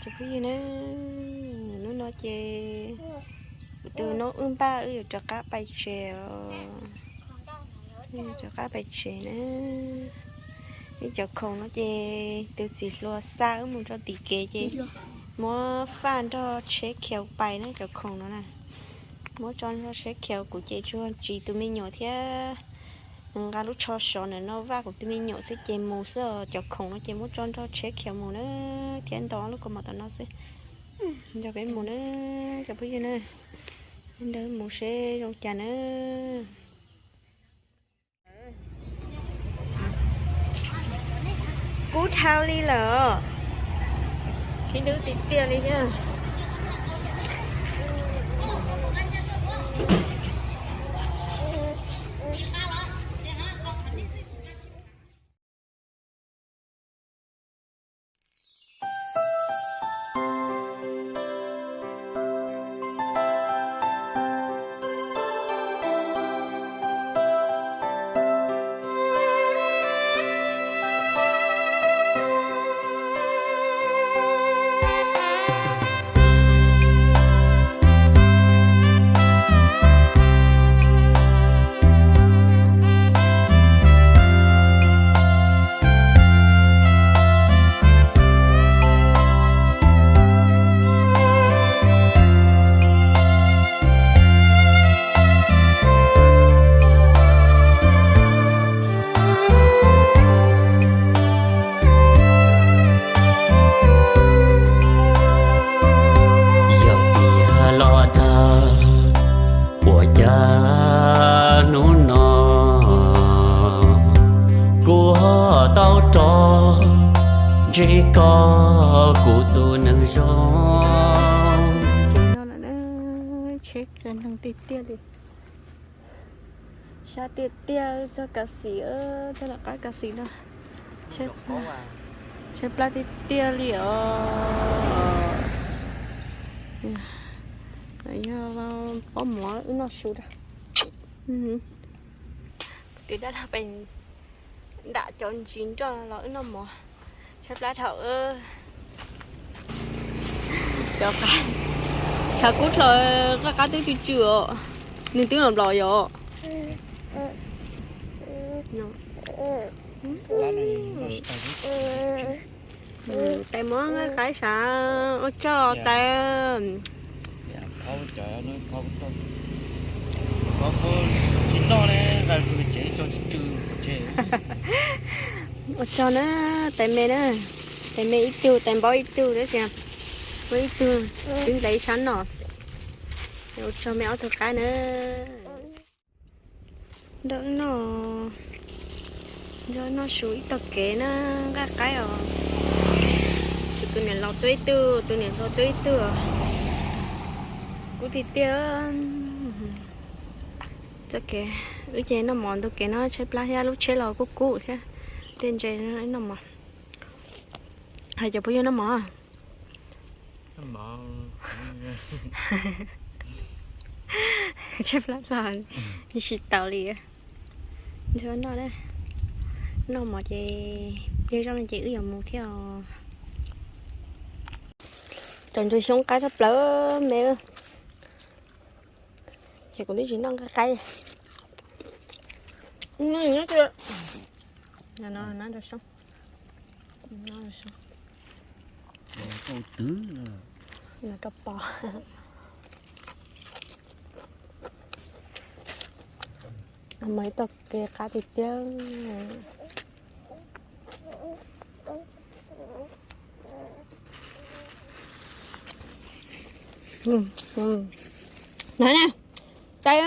Cov phooj ywg na, hnub no ces kuv tus noob wb npaj wb yuav rov qab pais tsev os. Rov qab pais tsev na. Ib cov khoom no ces tus txiv hluas xa wb mus rau tim kev ces muab faj nrog tsheb khiaus pais na cov khoom no na. Muab tso nrog tsheb khiaus, kuv ces tsuas ntsis tus me nyuam thiab nqa lub tsho sov ntawm no vaj kuv tus me nyuam xwb ces mus xwb os. Cov khoom no ces muab tso nrog tsheb khiaus mus na, thiab ntau lub kaus mom tom no xwb. Nrog peb mus na, cov phooj ywg na, nrog mus seb zoo cas na. Kub dhau li lawm, khib dub tiag tiag li thiab. Yog tias los dag, ua cas hnub no kuv ho tau rov ntsib koj kuv tus neeg zoo. Tsheb qab neeg tiag tiag li. Sab tiag tiag, txog kav xim, txog tom qab kav xim no. Tshaib plab tiag tiag li os. Yog pob mov wb noj su rau. Tus dab laug pem nram cov ntsis nroj los wb noj mov. Tshaib plab dhau. Cov qab, tshav kub dhau, qab qab twb tsw tsw os. Nws twb los nplaum yom. Tais muab nqaij qaib sav, ua tsaug tais. Ua tsaug na, tais me na, tais me ib tug, tais npaub ib tug, tab sis muaj ib tug twb nqes sab no. Ua tsaug me ob tug qaib na. Nrog wb noj, nrog wb noj su ib tog kev na, nqaij qaib os. Tus niam laus tuaj ib tug, tus niam hluas tuaj ib tug os. Kub tiag tiag. Txoj kev, wb ces noj mov ntug kev no tshaib plab thiab, lub tsheb los kub kub thiab. Tej ntses noj mov. Hais cov phooj ywg noj mov. Tshaib plab los tsis tau li. Nrog noj, noj mov ces pliag zoj no ces wb yuav mus thiab os. Cov ntsuag xyoob qab tshaj plaws me. Ces kuv twb tsis noj nqaij qaib. Rau pos. Mas ib tog kev qab tiag tiag. No na, tais,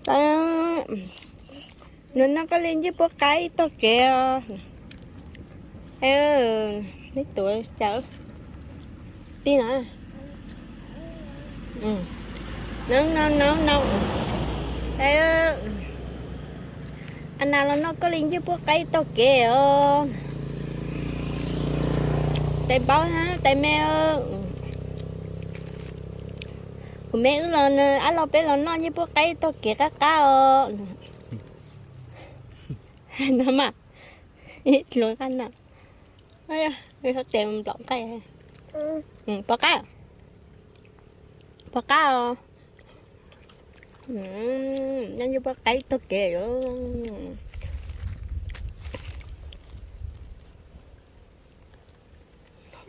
tais, nws noj koj li ntsej puab qaib ib tog kev os. Neb tuav cas tij no. No no no, tais, a nas los noj koj li ntsej puab qaib ib tog kev os. Tais npaub na, tais me. Kuv me wb los, ab los peb los noj ntsej puab qaib ib tog kev qab qab os. No mas, ib dluav qab no. Tes nplaum nqaij. Pov qab, pov qab os. Nyob ncuj pov qaib taug kev.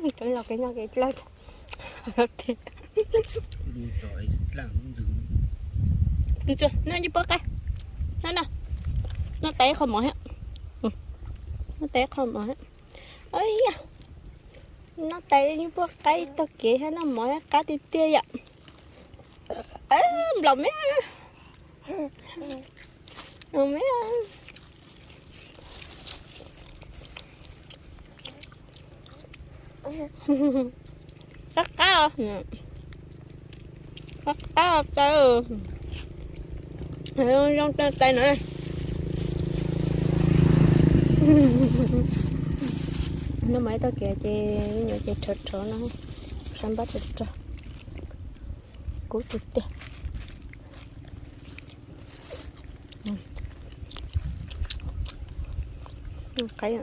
Los kev noj kev dlawb. Noj ncuj pov qaib, noj, noj, noj tais qho mov thiab, noj tais qho mov thiab. Noj tais ncuj pov qaib taug kev thiab noj mov thiab qab tiag tiag yom. Nplaum me, nplaum me. Qab qab, qab qab tais, zoo tais na. Noj mov ib tag kev ces nyuam ces rhov rhov no, sab npab rhov rhov, kub tiag tiag. Qaib,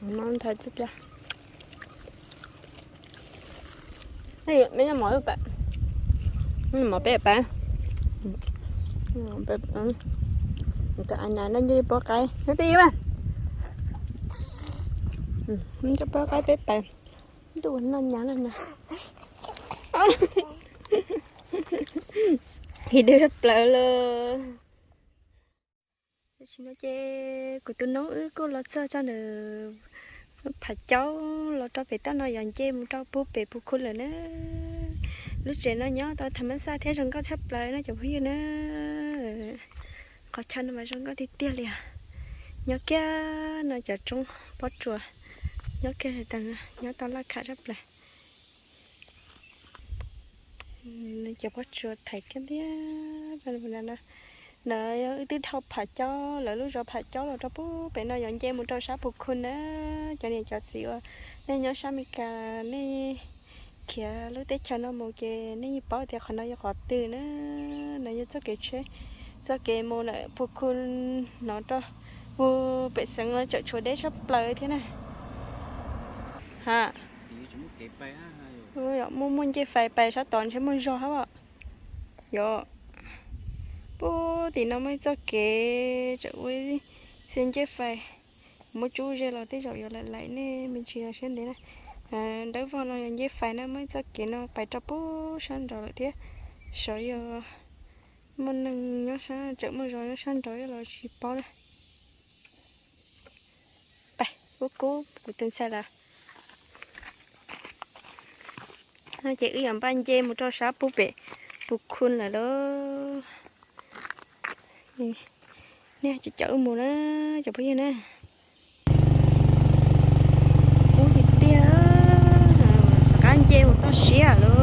no nthav tib plag. Mov peb pab, peb pab, tais nas noj ncuj pov qaib no twb yog, ncuj pov qaib peb pab, ntuj noj nyab na. His dwb plaws lawm. Tam sim no ces kuv tus noob wb kuj los txog tso ntawm Phav Caub los rau pem toj no yog nce mus rau puag pem Pus Khu lawm na. Lub tsev no nyob tau tham mas xaj thiab zoo nkauj tshaj plaws no cov phooj ywg na. Qhov chaw no mas zoo nkauj tiag tiag li os. Nyob kiag no cov roob pob tsuas, nyob kiag, nyob tau laj kham tshaj plaws. Cov pob tsuas thaiv kiag tiag. Ntawd wb twb dhau Phav Caub, lawv lub zos Phav Caub los rau puag pem no yog nce mus rau sab Pus Khu na. Cov niam cov txiv uas nej nyob sab Amelikas nej khiav lub teb chaws no mus ces nej yeej paub tias qhov no yog qhov twg na. No yog txoj kev tsheb, txoj kev mus ntawm Pus Khu no rau puag pem xeev no tseem tshuav deb tshaj plaws thiab na. Ha, muaj, muaj ncej fais pais sab tod ntshe muaj zog hab os. Yog, puag tim no muaj ib txoj kev tseem ua ib txhia ncej fais. Kuv muab tsub ze los tej zaum yuav laim laim nej me ntsis los siab ntev na. Dawb vog no yog ncej fais na, muaj ib txoj kev no pais rau puag sab nraud lawm thiab. Sav yog muaj neeg nyob sab, tseem muaj zos nyob sab nraud los tsis paub na. Pais kub kub kuv tus ntxhais lawm. No ces wb yuav npaj nce mus rau sab puag pem Pus Khu lawm lauj. Nej cov wb mus na, cov phooj ywg na. Kub tiag tiag, rov qab nce mus toj siab lauj.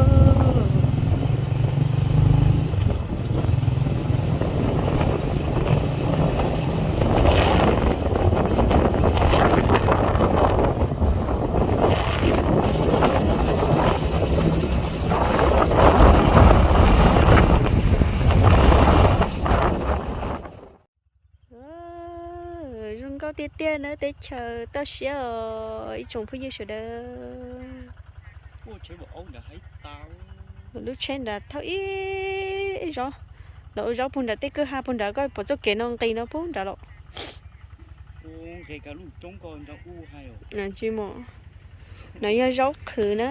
Zoo nkauj tiag tiag na, teb chaws toj siab os ib tsoom phooj ywg sawv daws. Lub tsheb nrad thauj ib zaub, los ua zaub puag nrad tej kwj ha puag nrad, koj pom txoj kev no nqis no puag nrad los. Tsis muaj, no yog zaub qhwv na.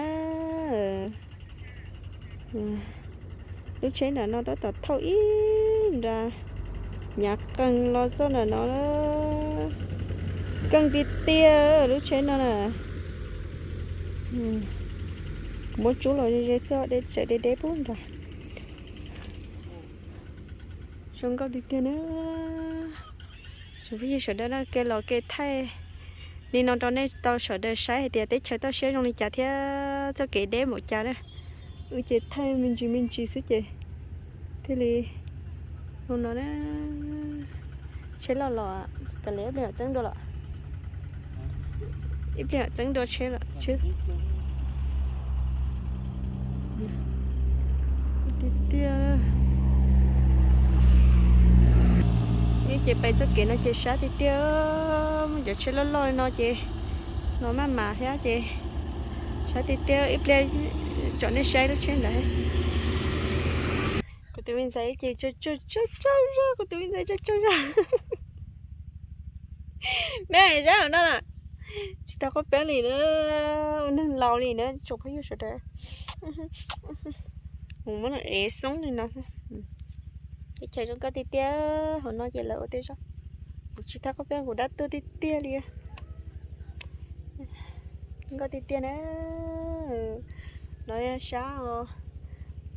Lub tsheb nram no tab tom thauj ib nrad, nyav qees los txog nram no. Keej tiag tiag lub tsheb no na. Kuv muab tsub los ze ze xwb, deb tseem deb deb puag nrad. Zoo nkauj tiag tiag na. Tsoom phooj ywg sawv daws na, kev los kev thaij li no rau nej tau sawv daws saib hais tias teb chaws toj siab zoo li cas thiab txoj kev deb npaum cas na. Wb ces thaij me ntsis me ntsis xwb ces thiaj li zoo no na. Tsheb loj los, kav liam ib pliag txeeb dua los. Ib pliag txeeb dua tsheb los. Tiag tiag. Ces pem txoj kev no ces sab tiag tiag, muaj cov tsheb loj loj li no ces no maj mam thiab ces sab tiag tiag. Ib pliag tsom nej saib lub tsheb ntawd. Kuv tus me ntxhais ces tsaug tsaug zog, kuv tus me ntxhais tsaug tsaug zog. Me zab no na, tsis tau qub peeb li na, ua neeg laus li na tsoom phooj ywg sawv daws. Mus muab ev xoob li no xwb. Teb chaws zoo nkauj tiag tiag, hauv no ces lawv ua tej zog. Kuv tsis tau qub peeb, kuv dab tuag tiag tiag li. Nkauj tiag tiag na. No sab os,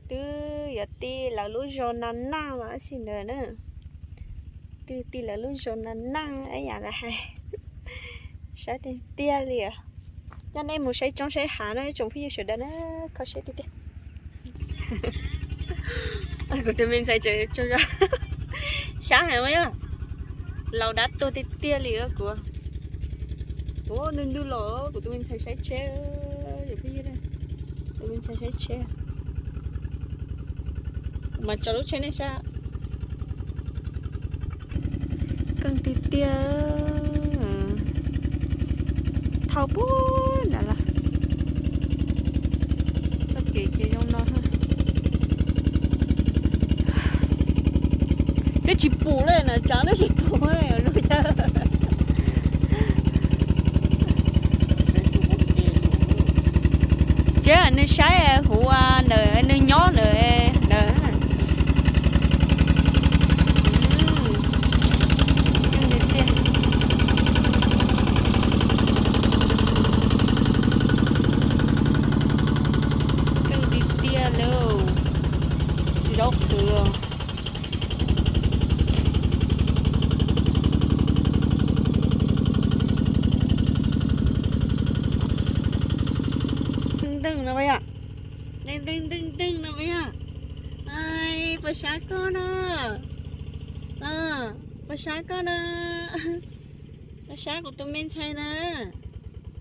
twb yuav ti lawv lub zos Nas Naj los tab sis ntawd na. Twb ti lawv lub zos Nas Naj ib yam li hais. Sab tiag tiag li os. Coj nej mus saib roob saib hav no tsoom phooj ywg sawv daws na, kho siab tiag tiag. Kuv tus me ntxhais tsaug zog, sab heev yog, laus dab tuag tiag tiag li kuv. Ua ntug ntug los kuv tus me ntxhais saib tsheb, tus me ntxhais saib tsheb. Kuv mam tso lub tsheb nej saib. Keej tiag tiag. Thauj puag nrad los. Txoj kev ces zoo no. Twb tsis pum li na, tsov twb tsis pum li. Tsis, nws saib huv ntawm nws nyob ntawm ntawd. Keej tiag tiag li, zaub qhwv. Nteeg no yom, nteeg nteeg nteeg no yom. Puas sab koj no? Puas sab koj no? Puas sab kuv tus me ntxhais na?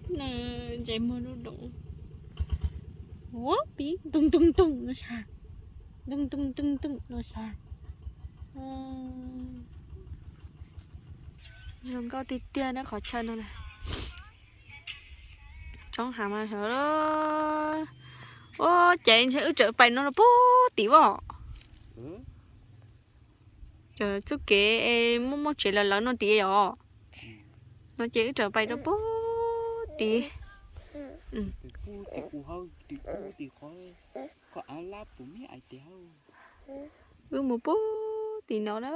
Nws ntsej muag dub dub. Ua pib ntoog ntoog ntoog no sas, ntoog ntoog ntoog ntoog no sas. Zoo nkauj tiag tiag na qhov chaw no na. Roob hav mas, ua cas ntshe wb tseem pais no rau puag tim os. Cov txuj kev muaj muaj tsev lawv lawv no tid os. No ces wb tseem pais rau puag tid. Wb mus puag tim no na.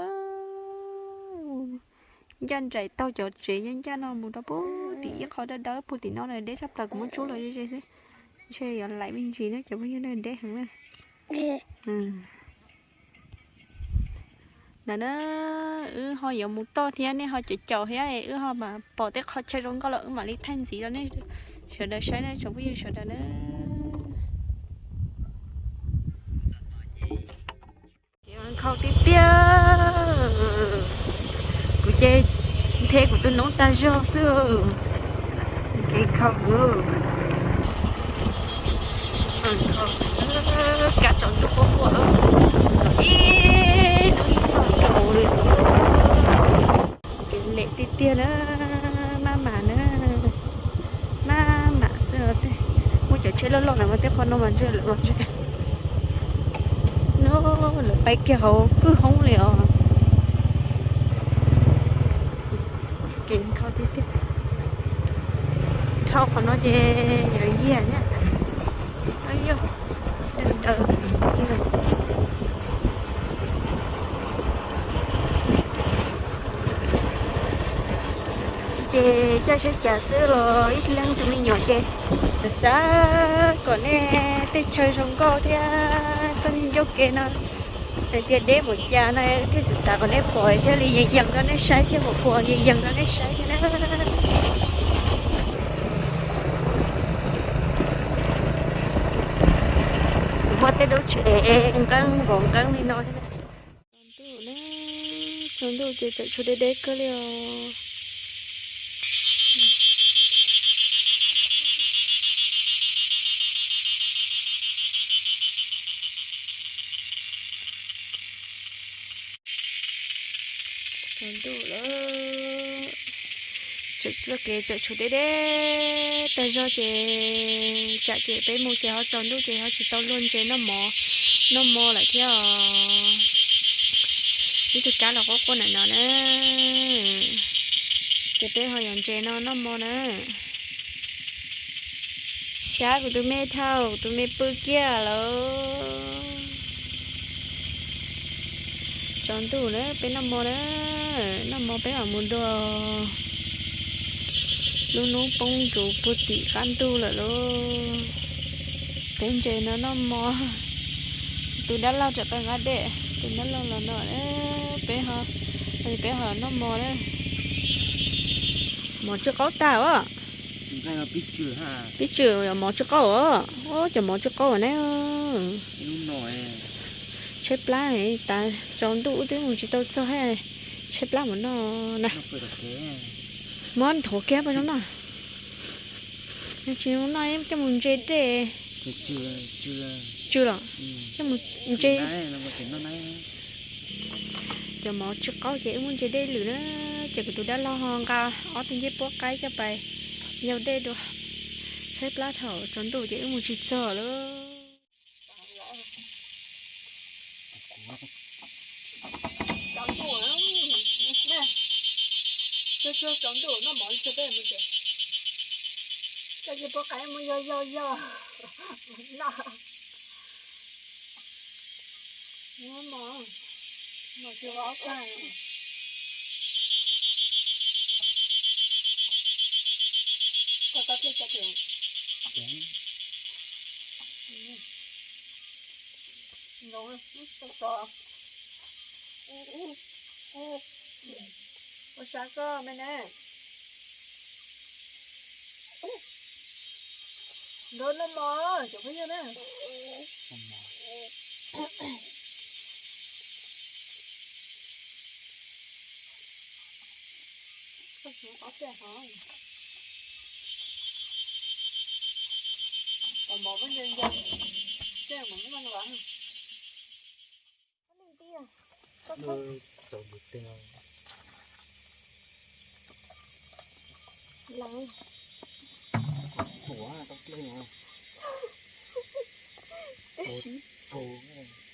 Ncaj nraim taug cov tsev ncaj ncaj no mus rau puag tim ib qho dawb dawb puag tim no na, deb tshaj plaws, kuv muab tsuj los ze ze xwb. Ntshe yuav laim me ntsis na cov phooj ywg na, deb heev na. Ntawm na, wb ho yuav mus toj thiab, nej ho caum caum thiab, wb ho mam pom tej qhov chaw zoo nkauj los wb mam li thaij ntxiv rau nej sawv daws saib na tsoom phooj ywg sawv daws na. Kev nkhaus tiag tiag, kuv ces nthe kuv tus noob tag zog xwb. Kev nkhaus, kav tsaus ntuj quaj quaj, ib hnub ib tog rau li. Kev lem tiag tiag na, maj mam na, maj mam xwb os. Muaj cov tsheb loj loj na mas tej qhov no mas ntshe lawv, lawv pais kiag hauv kwj hoob li os. Kev nkhaus tiag tiag. Dhau qhov no ces yuav yiag thiab. Ces caij sab cas xwb los ib leeg tus me nyuam ces xav kom nej tej chaw zoo nkauj thiab txoj ncauj ke no, hais tias deb mus cas no thiaj xav xav kom nej pom thiaj li yees yees rau nej saib thiab, mus pom yees yees rau nej saib thiab na. Muaj tej lub tsev nqeeb nkaus nqeeb li no thiab. Ntuj na, tsaus ntuj ces tseem tshuav deb deb kawg li os. Txoj kev tseem tshuav deb deb tag zog ces tsam ces peb mus ces ho tsaus ntuj ces ho tsis tau luag ntses noj mov, noj mov lawm thiab os. Ib tug kab los quaj quaj ntawm no na, ces peb ho yuav ntses no noj mov na. Sab kuv tus me thaum, tus me pw kiag lawm. Tsaus ntuj na, peb noj mov na, noj mov peb mam mus dua. Lub hnub poob ntsuv puag tim qab ntug lawm lauj. Peb ntses no noj mov. Tus dab laug tseem pem nqa dej, tus dab laug los no, peb ho, peb ho noj mov na. Mov tsw qaub tag os. Pib tswm, mov tsw qaub os. Cov mov tsw qaub na. Tshaib plab tas tsaus ntuj wb twb mus tsis tau txog, tshaib plab mus noj na. Muab nthuav kiag paj zoo noj. Tsis noj coj mus ntse dej. Tsw los? Coj mus ntse. Cov mov tsw qaub ces wb muab ntse dej lwm na. Ces kuv tus dab laug ho nqa ob tug ncej puab qaib coj pais yau dej dua. Tshaib plab thaum tsaus ntuj ces wb mus tsis txog lawm. Ua sab koj me ne. Nkawd noj mov cov phooj ywg na.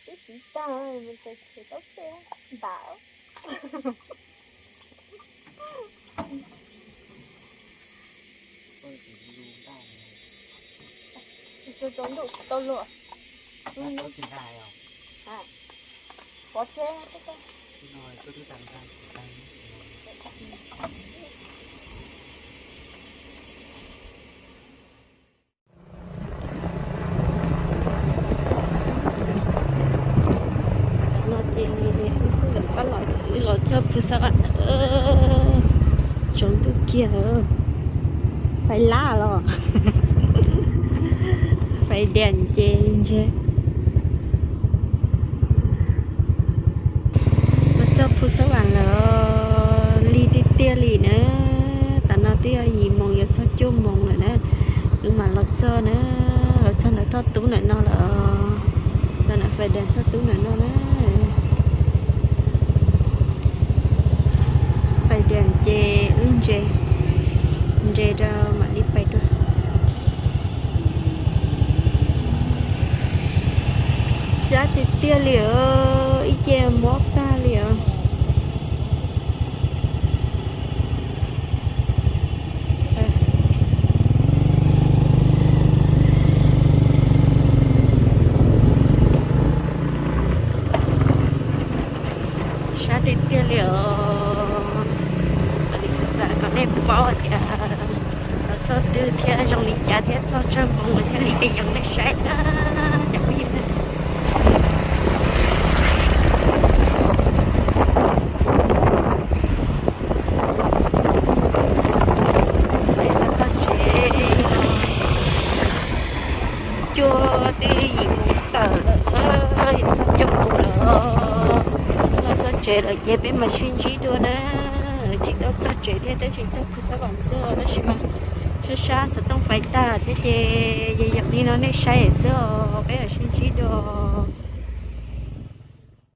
Twb siv tag, txawm khiav tau tej ntam. Tsaus ntuj tsis tau luag. Pov tseg. No ces wb kuj pab los, los txog Phu Xab Vam. Tsaus ntuj kiag, fais lab los, fais diam ces ntshe los txog Phu Xab Vam lawm. Lig tiag tiag li na, tam no twb yog yim moos yuav txog cuaj moos lawm na, wb mam los txog na, los txog ntawm toj tub ntawm no lawm. Txog ntawm fais diam toj tub ntawm no na. Fais diam ces wb ntse, ntse rau mam li pais dua. Sab tiag tiag li os, ib ce mob tag li os. Sab tiag tiag li os. Ua li xav xav kom nej paub tias los txog twg thiab zoo li cas thiab txog tsawg moos thiaj li yuav nej saib na cov phooj ywg. Txog tsev, cuaj, twb yim moos tawm lawm, txog cuaj moos lawm. Los txog tsev lawm ces peb mam sib ntsib dua na. Tsis tau txog tsev thiab tab sis txog Phu Xab Vam xwb tab sis mas sab sab xov tooj fais tag thiab ces yog li no nej saib xwb os, peb mam sib ntsib dua.